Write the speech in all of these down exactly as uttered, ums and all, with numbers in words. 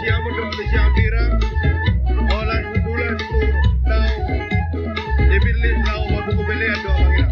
Siamun do di siamun bira. Olas hundulan tu naung dipilih naung mabuku pelean do pangira.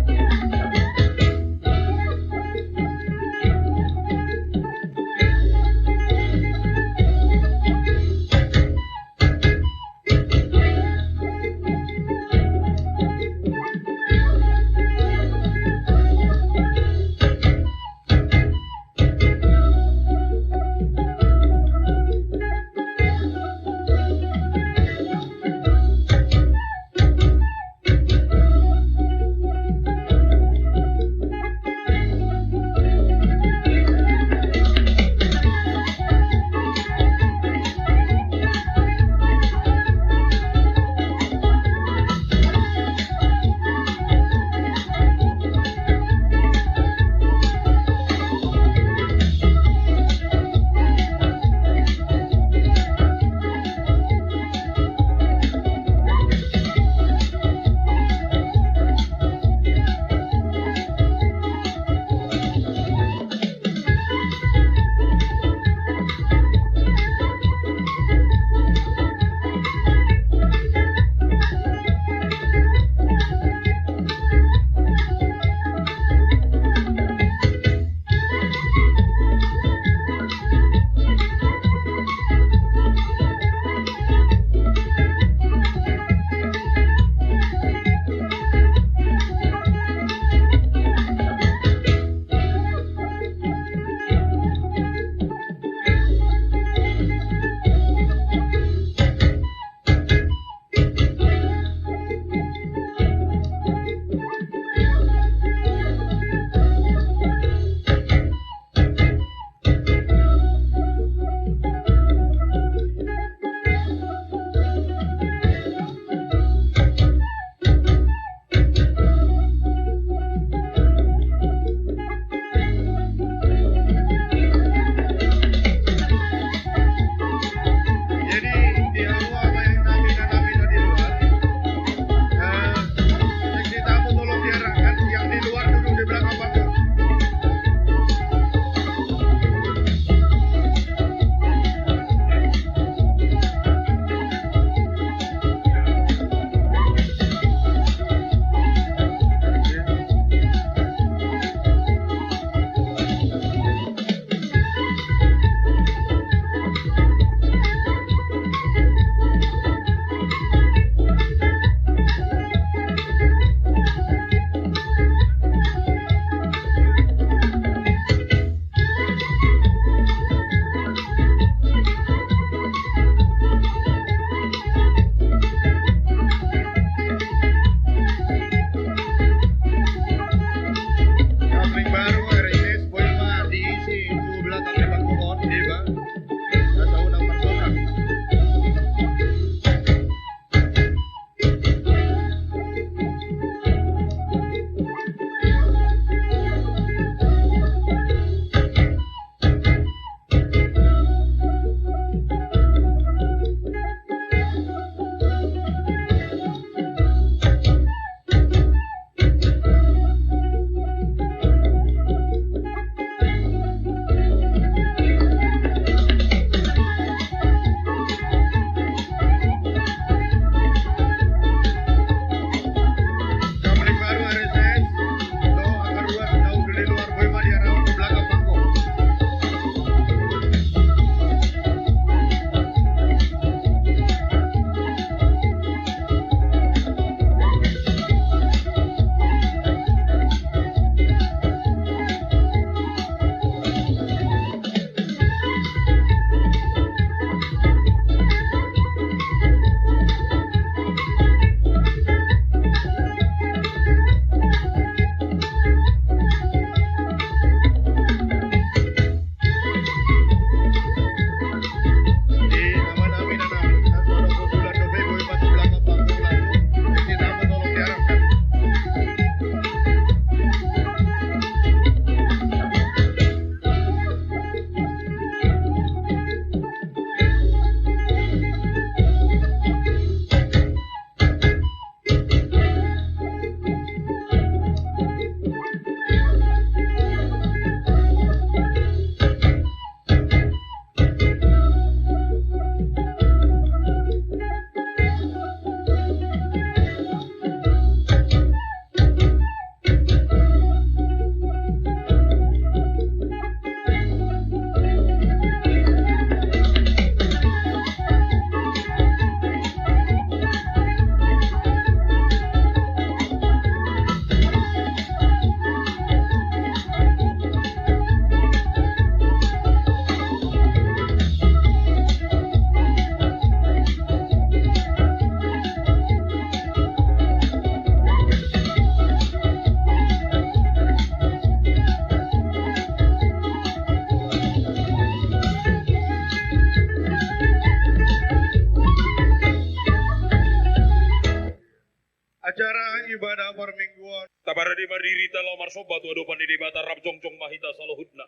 Ibadah parmingguan. Taparade ma diri ta laho marsomba tu adopan ni Debata, rap jongjong ma hita saluhutna.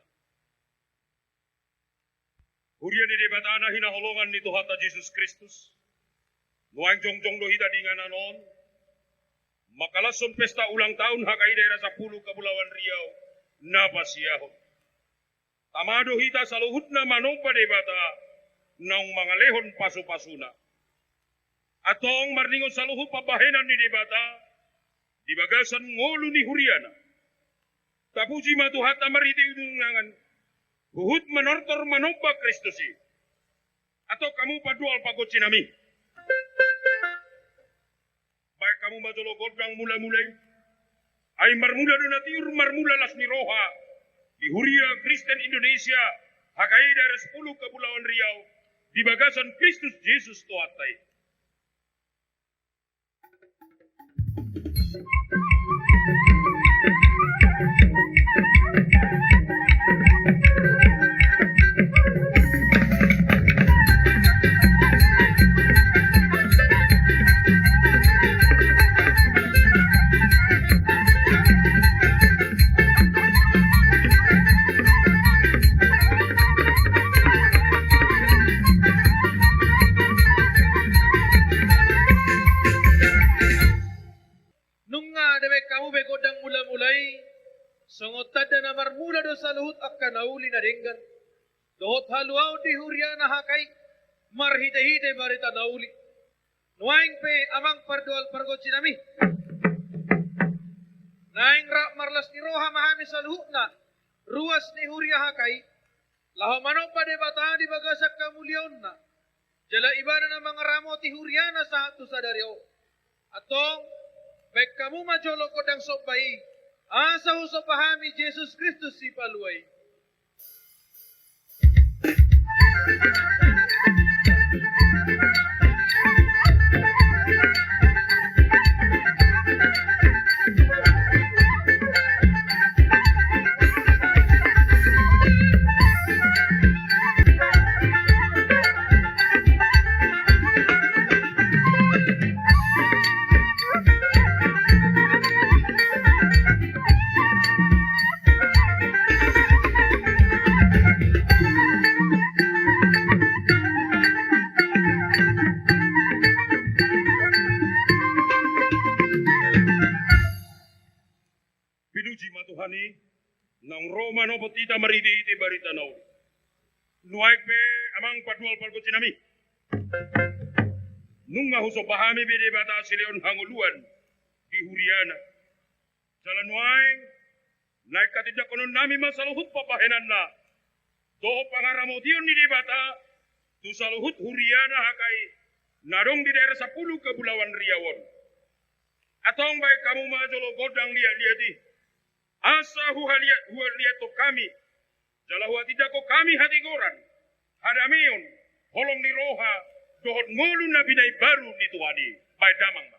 Huria ni Debata na hinaholongan ni Tuhanta Jesus Kristus. Nuaeng jongjong do hita di inganan on, mangkalashon pesta ulang tahun H K I Daerah Sampulu Kepulauan Riau na pasiahon. Tama do hita saluhutna manomba Debata naung mangalehon pasupasuna. Antong marningot saluhut pambahenan ni Debata di bagasan ngolu ni huriana. Tapuji ma Tuhanta marhite undangan, huhut manortor manomba Kristus i. Antong hamu pandohal pargonsi nami, baen hamu ma jolo gondang mulamula i. Ai marmula do na tiur, marmula las ni roha di Huria Kristen Indonesia H K I Daerah Sampulu Kepulauan Riau di bagasan Kristus Jesus Tuhanta i. Nunga dibaen hamu be gondang mulamula i, songon tanda na marmula do saluhut angka na uli na denggan dohot haluaon di huriana H K I marhitehite barita na uli. Nuaeng pe amang pandohal pargonsi nami, naeng rap marlas ni roha ma hami saluhutna, ruas ni huria H K I, laho manomba Debata di bagasan hamuliaonna, jala Ibana na mangaramoti huriana sahat tu sadari on. Antong baen hamu ma jolo gondang somba i, asa husomba hami Jesus Kristus Sipalua i. Pinuji ma Tuhan i, naung ro manopot hita marhitehite barita na uli. Nuaeng pe amang pandohal pargonsi nami, nunga husomba hami be Debata silehon hangoluan di huriana. Jala nuaeng naeng hatindanghonon nami ma saluhut pambahenanna dohot pangaramotion ni Debata tu saluhut huriana H K I na adong di Daerah Sampulu Kepulauan Riau on. Antong baen hamu ma jolo gondang liatliat i, asa huhaliat, huhaliathon hami jala huhatindangkon hami hatigoran, hadameon, holong ni roha dohot ngolu na binahen baru ni Tuhan i. Baen damang ma.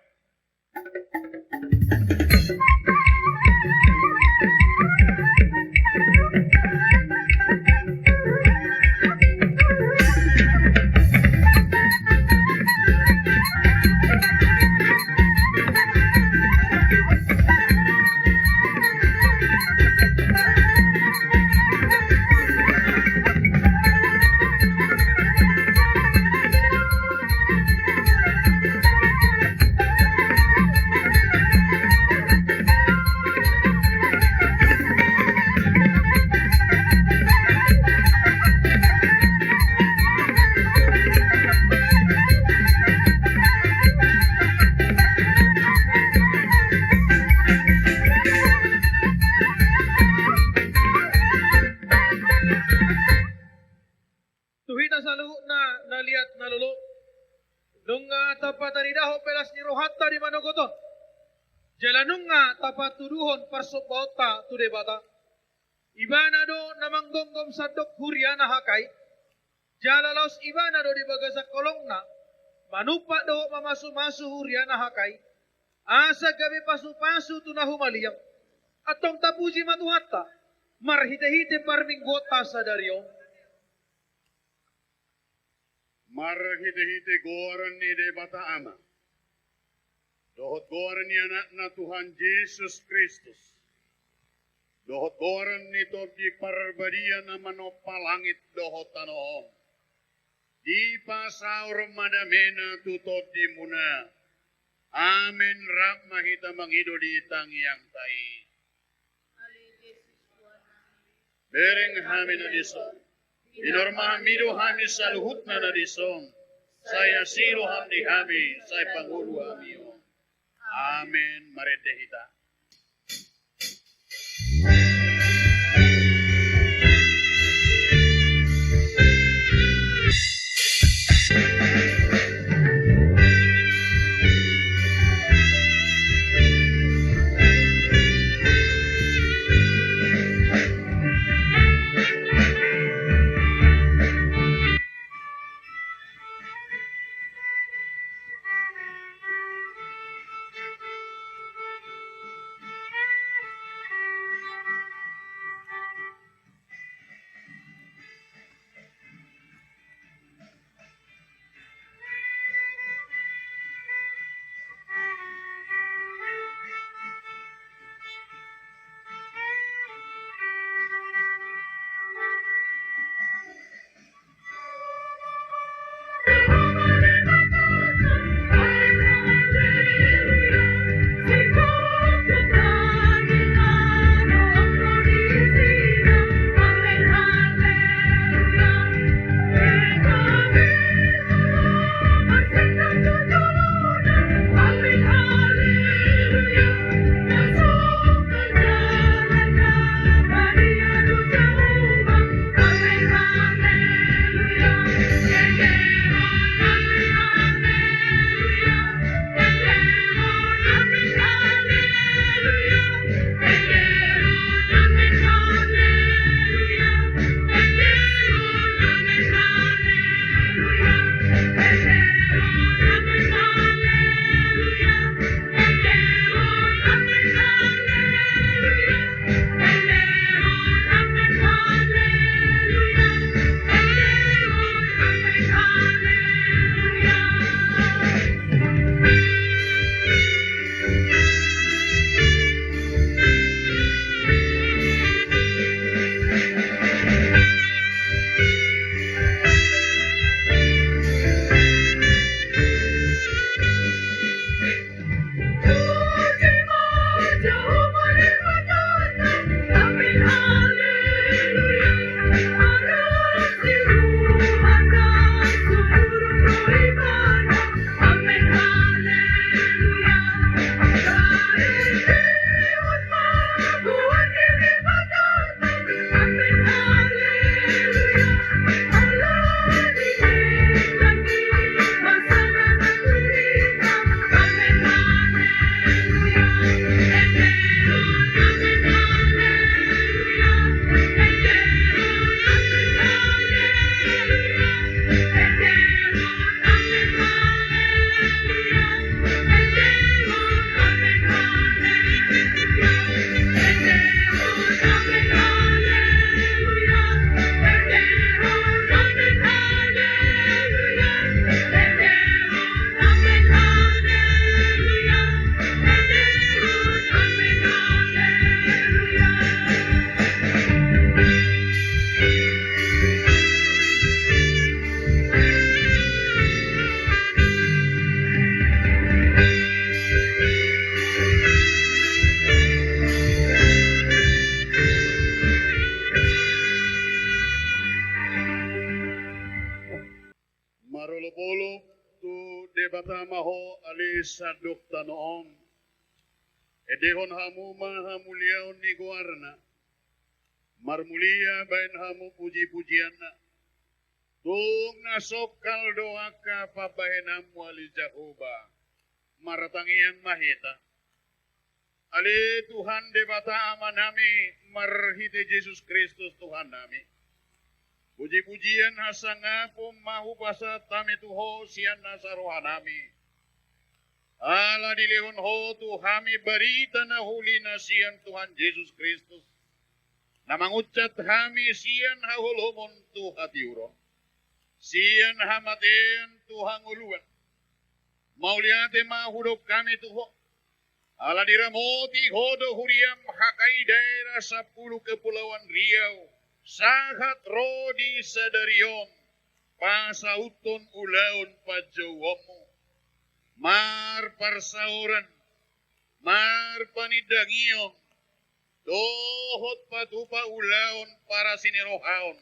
Tu hita saluhutna na liat na lolo, nunga tapataridahon be las ni rohanta di manogot on. Jala nunga tapatuduhon parsombaonta tu Debata. Ibana do na manggomgom sandok huriana H K I. Jala laos Ibana do di bagasan holongna manumpak dohot mamasumasu huriana H K I, asa gabe pasupasu tu na humaliang. Antong tapuji ma Tuhanta marhitehite parmingguonta sadari on. Marhitehite goar ni Debata Ama Dohot goar ni Anakna Tuhan Jesus Kristus, dohot goar ni Tondi Parbadia na manompa langit dohot tano on, dipasaor ma damena tu tondimuna. Amen. Rap ma hita mangido di tangiangta i. Bereng hami na dison. Pinarmahanmi do hami saluhutna na dison. Sai asi roham di hami, sai pangolu hami on. Amen. Marende hita. Marolopolop tu Debata ma ho ale sandok tano on. Endehon hamu ma hamuliaon ni goarna. Marmulia baen hamu pujipujianna. Tung na songkal do angka pambahenanmu ale Jahowa. Martangiang ma hita. Ale Tuhan Debata Amanami, marhite Jesus Kristus Tuhannami. Pujipujian hasangapon ma hupasahat hami tu Ho sian nasa rohanami. Ala dilehon Ho tu hami barita na uli na sian Tuhan Jesus Kristus, na mangunsat hami sian haholomon tu hatiuron, sian hamatean tu hangoluan, Mauliate ma hudok hami tu Ho. Ala diramoti Ho do huriaM H K I Daerah Sampulu Kepulauan Riau, sahat ro di sadari on, pasauthon ulaon panjouonMu. Marparsaoran, marpanindangion, dohot patupa ulaon parasi ni roha on,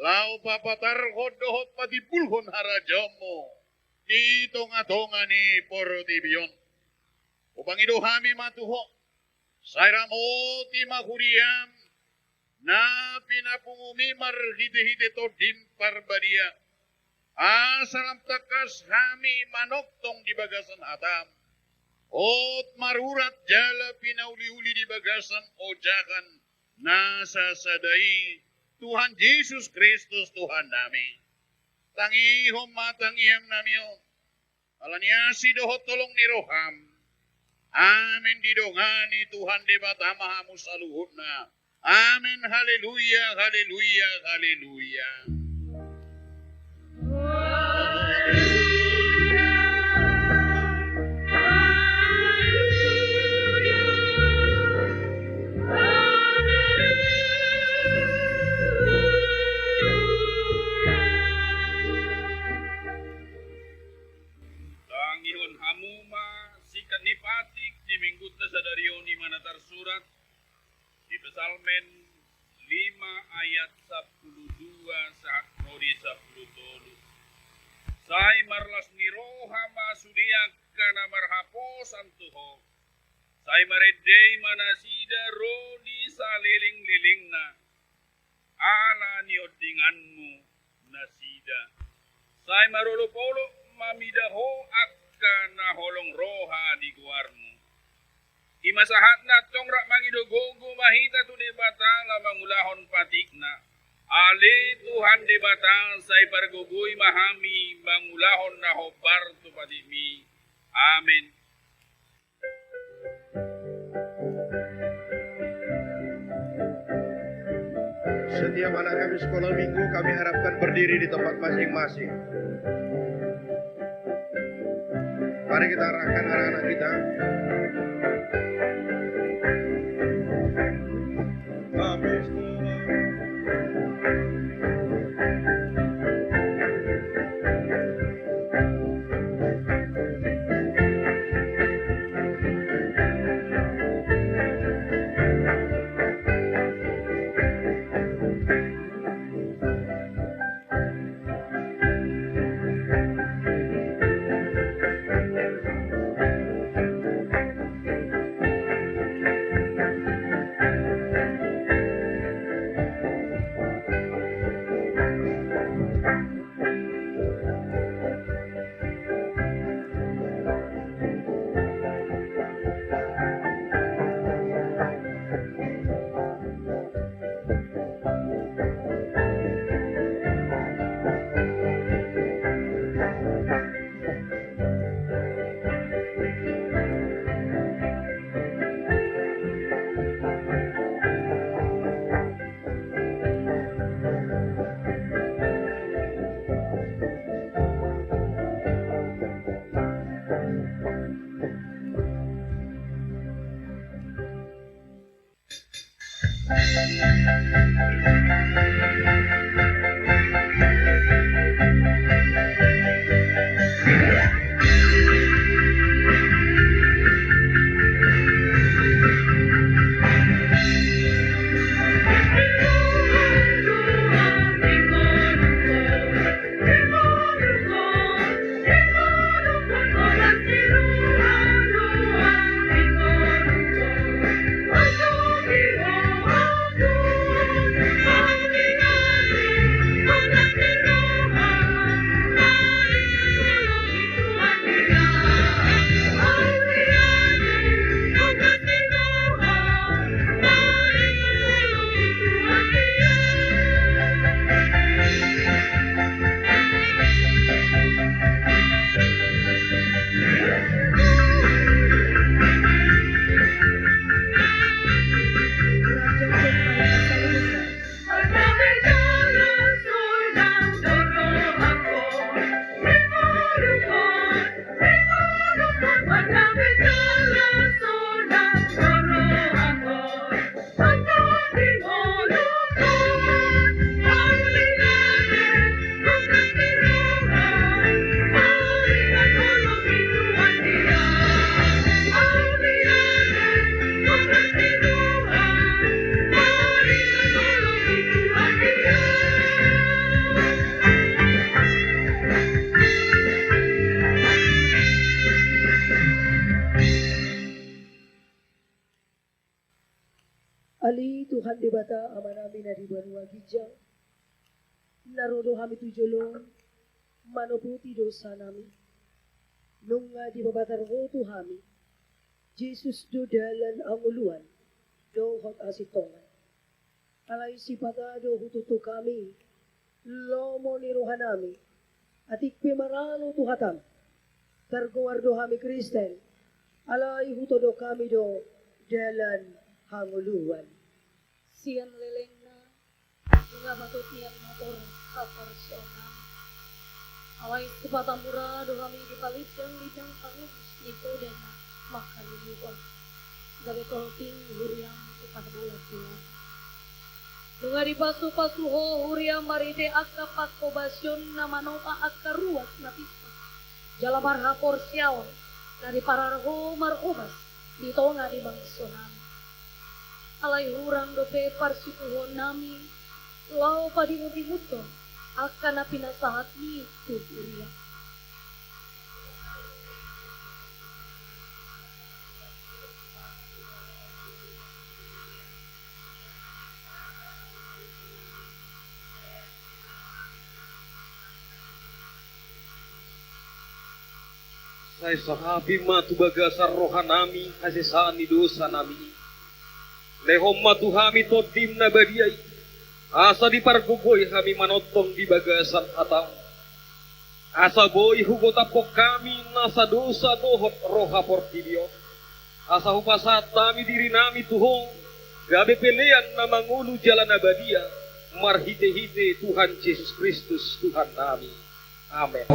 laho papatarhon dohot patimbulhon harajaonMu di tongatonga ni portibi on. Hupangido hami ma tu Ho, sai ramoti ma huriaM na pinapunguMi marhitehite TondiM Parbadia, asa lam tangkas hami manongtong di bagasan hataM, hot marurat jala pinauliuli di bagasan ojahan na sasada i, Tuhan Jesus Kristus Tuhannami. Tangihon ma tangiangnami on. Ala ni asi dohot holong ni rohaM. Amen. Didongani Tuhan Debata ma hamu saluhutna. Amen. Haleluya, haleluya, haleluya. Tangihon hamu ma singkat ni patik di Minggunta sadari on, i ma na tarsurat di Psalmen lima ayat sampulu dua sahat ro di sampulu tolu. Sai marlas ni roha ma sude angka na marhaposan tu Ho. Sai marende ma nasida ro di salelenglelengna ala ni ondinganMu nasida. Sai marolopolop ma mida Ho angka na holong roha di goarMu. I ma sahatna, antong rap mangido gogo ma hita tu Debata laho mangulahon patikna. Ale Tuhan Debata, sai pargogoi ma hami mangulahon na hombar tu patikMi. Amen. Setiap anak kami sekolah minggu, kami harapkan berdiri di tempat masing-masing. Mari kita arahkan anak-anak kita. Kami sekolah. Tuhan Debata Amanami na di banua ginjang, na ro do hami tu jolom manopoti dosanami. Nunga dipapatar Ho tu hami, Jesus do dalan, hangoluan dohot hasintongan. Alai sipata do hututu hami lomo ni rohanami, atik pe maralo tu hataM. Targoar do hami Kristen, alai hutodok hami do dalan hangoluan. Sian lelengna, nunga patut nian mator haporseaonnami. Alai sipata mura do hami dipalindang-lindang pangurus ni poda na mangkaluaruhon, gabe tolping huriaM tu parbola-bola. Nunga dipasu-pasu Ho huriaM marhite angka panghobasion na manopa angka ruas na pintor jala marhaporseaon na diparar Ho marhobas di tonga ni bangsonami. Alai hurang dope parsituhonnami laho padimun-dimunhon angka na pinasahatMi tu huriaM. Sai sangapi ma tu bagasan rohanami hasesaan ni dosanami i. Lehon ma tu hami TondiM na badia i, asa dipargogoi hami manongtong di bagasan hataM. Asa boi hugotaphon hami nasa dosa dohot roha portibi on. Asa hupasahat hami dirinami tu Ho, gabe pelean na mangolu jala na badia, marhite-hite Tuhan Jesus Kristus Tuhannami. Amen.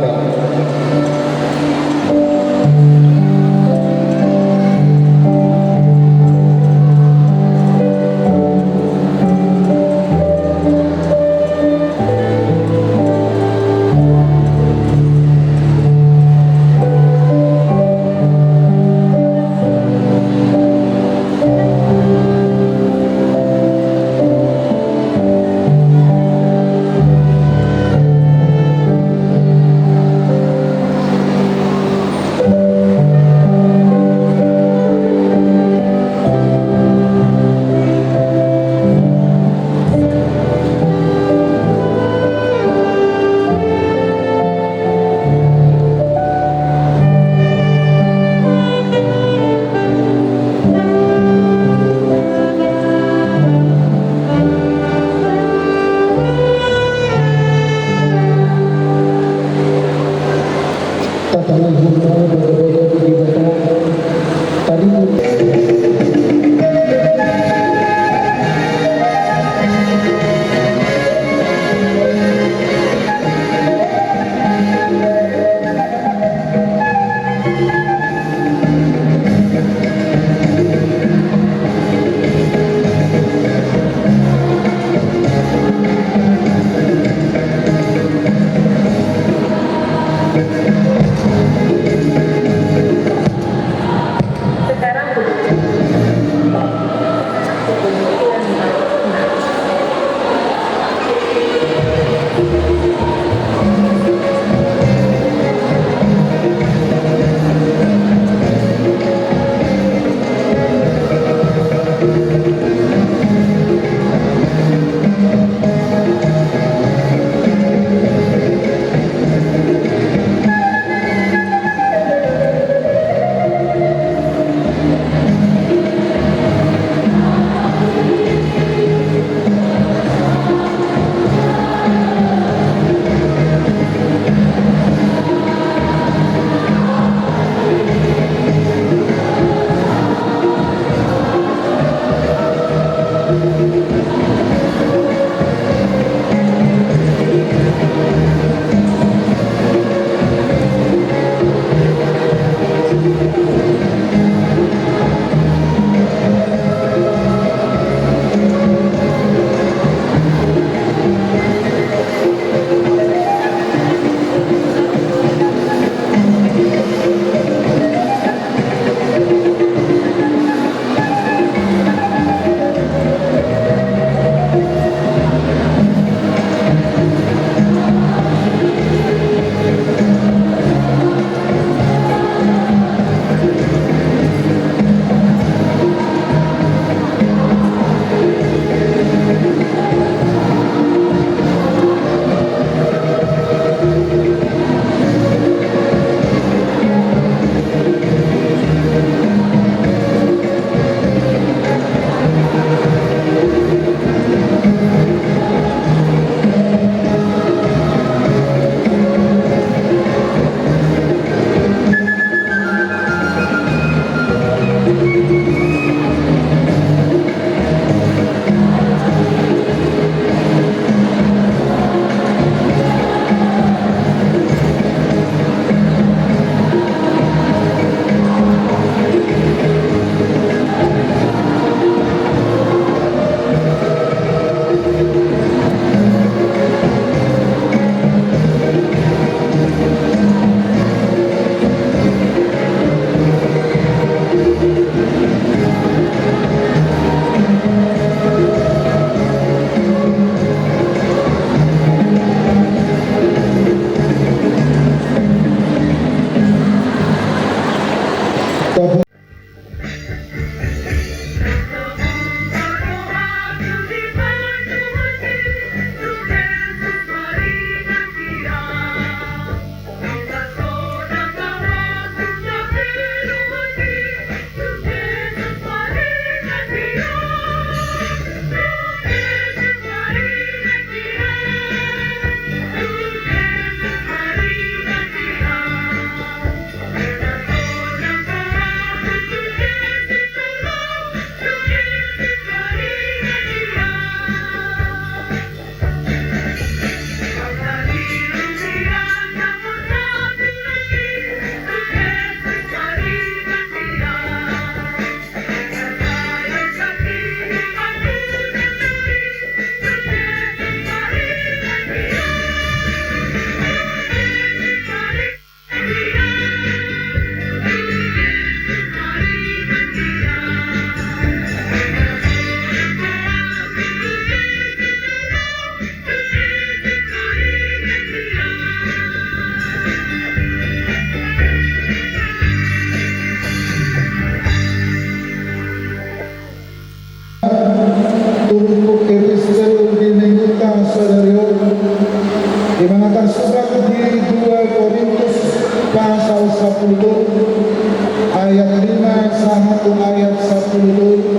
Ayat lima sahat tu ayat sampulu tolu.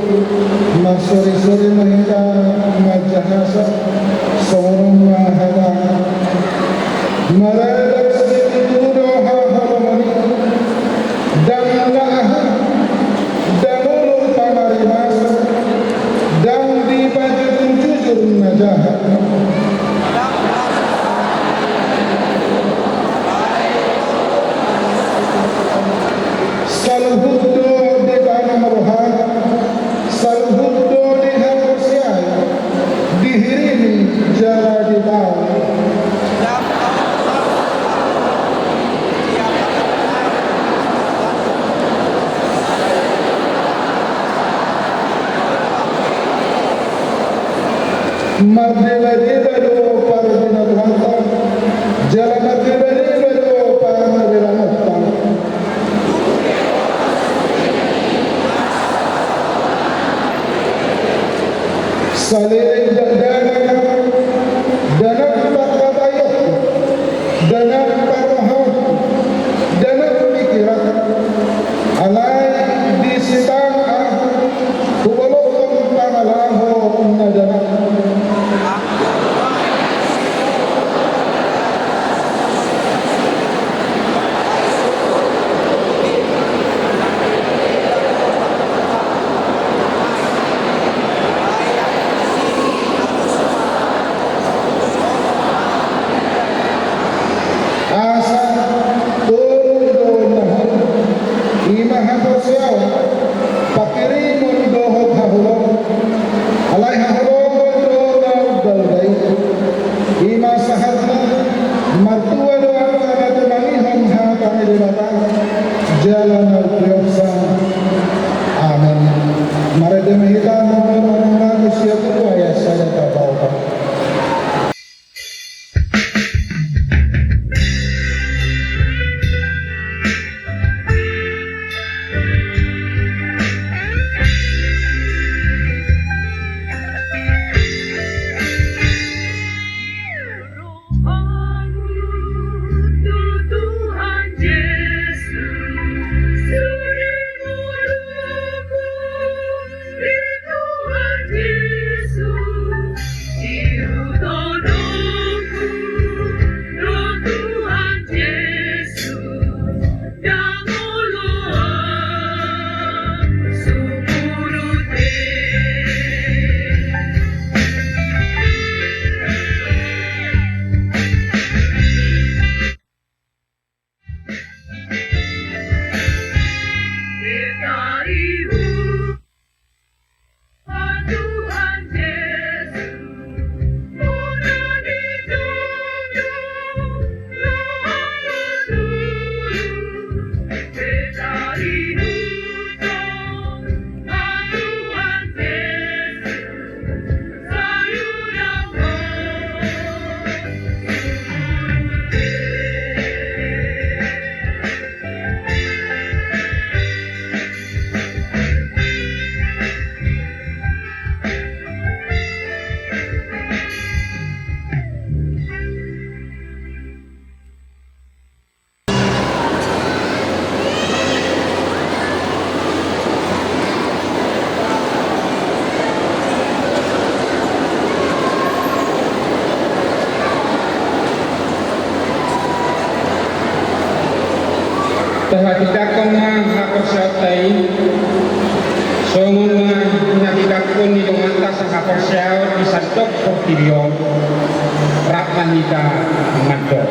Marsorisori ma hita manjahasa, songon on ma hatana. Maradat situtu do haholomon i, ndang na aha, ndang olo pamarimasa, ndang dipajujurjujur na jahat. Saluhut do dipanom rohana, saluhut do dihaporseai, dihirimi jala ditaon. Mardebadeba do parbinotoanta, jala mardebadeba do pangabelaonta. Saleleng dakdanak, dakdanak pangkataion, dakdanak parrohaon, dakdanak pingkiran. Alai disi tangkas ahu hubolongkon pangalaho na dakdanak. Asa tolu do na hon, i ma haporseaon, panghirimon dohot haholomon. Alai haholomon do na umbalga i. I ma sahatna, martua do angka na tumangihon hata ni Debata, jala na umpeopsa. Amen. Marende ma hita mamboan hata ni Debata sian Buku Esa ayat sada sahat tu opat. Tahatindangkon ma haporseaonta i, songon na hinatindangkon ni donganta sahaporseaon di sandok portibi on, rap ma hita mandok.